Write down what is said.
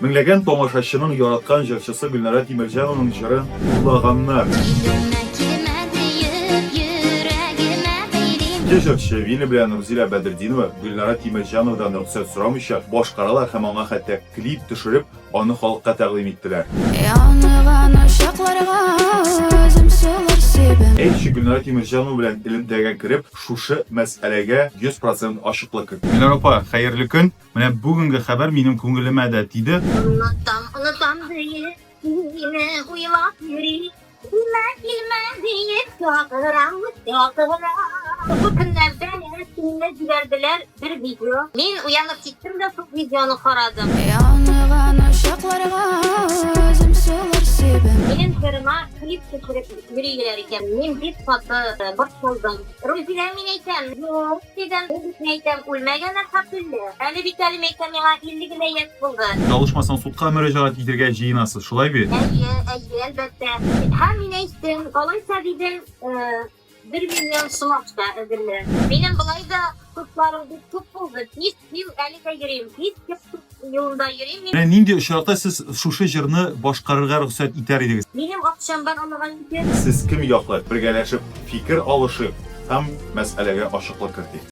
Меңләгән тамашачының яраткан җырчысы Гөлнара Тимерҗанованың җырын урлаганнар. Килмә, килмә диеп йөрәгемә бәйлим. Ике җырчы Виля белән Рузилә Бәдретдинова Гөлнара Тимерҗановадан рөхсәт сорамыйча башкаралар һәм аңа хәтта клип төшереп, аны халыкка тәкъдим иттеләр. Янган учакларга үзем сулар сибәм. Әйтче, Гөлнара Тимерҗанова белән элемтәгә кереп, шушы мәсьәләгә 100 процент ачыклык керт. Гөлнара апа, хәерле көн! Менә бүгенге хәбәр минем күңелемә дә тиде. Онытам, онытам диеп, сине уйлап йөрим. Килмә, килмә диеп чакырам, чакырам. Бу көннәрдә миңа сине җибәрделәр бер видео. Мин уянып киттем дә шул видеоны карадым. Янган учакларга үзем сулар сибәм. Минем җырыма клип төшереп йөриләр икән. Мин бик каты борчылдым. Рузилә, мин әйтәм, юк, дидем, ул бит, мин әйтәм, үлмәгән, әлхәмдүлилләһ. Әле бит әле, мин әйтәм, миңа 50 генә яшь булды. Ялгышмасам, судка мөрәҗәгать итергә җыенасыз, шулай бит? Әйе, әйе, әлбәттә. Һәм мин әйттем, алайса, дидем, бер миллион сум акча әзерлә. Минем болай да судларым бик күп булды. Биш ел әле дә йөрим. Биш ел суд юлында йөрим мин. Менә нинди очракта сез шушы җырны башкарырга рөхсәт итәр идегез? Минем акчам бар, Аллага шөкер. Сез кем яклы? Бергәләшеп фикер алышыйк һәм мәсьәләгә ачыклык кертик.